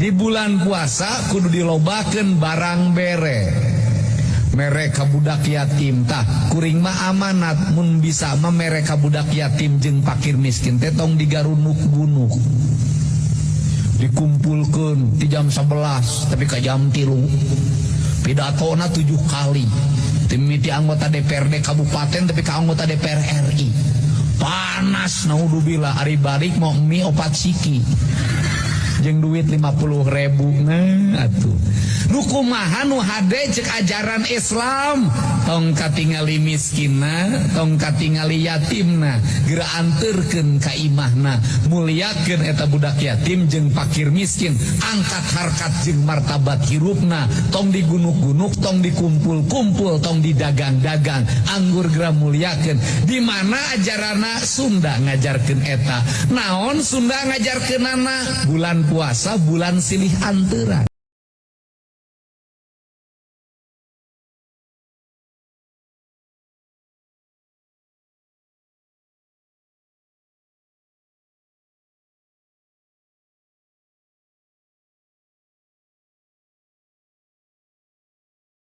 Di bulan puasa kudu dilobakeun barang bere. Mere ka budak yatim. Tah, kuring mah amanat, mun bisa mah mere ka budak yatim jeung fakir miskin teh tong digarunuk-gunuk. Dikumpulkeun di jam 11 tapi ka jam 3. Pidatona 7 kali. Timiti anggota DPRD kabupaten tapi ka anggota DPR RI. Panas naudzubillah, ari balik mau mie 4 siki. Jeung duit 50.000. Nah atuh. Nu kumaha nu hade cek ajaran Islam, tong katingali miskinna, tong katingali yatimna, geura anterkeun ka imahna, muliakeun eta budak yatim jeung fakir miskin, angkat harkat jeung martabat hirupna, tong digunuk-gunuk, tong dikumpul-kumpul, tong didagang-dagang, anggur geura muliakeun. Di mana ajaranna? Sunda ngajarkeun eta. Naon Sunda ngajarkeunana? Bulan puasa, bulan silih anteuran.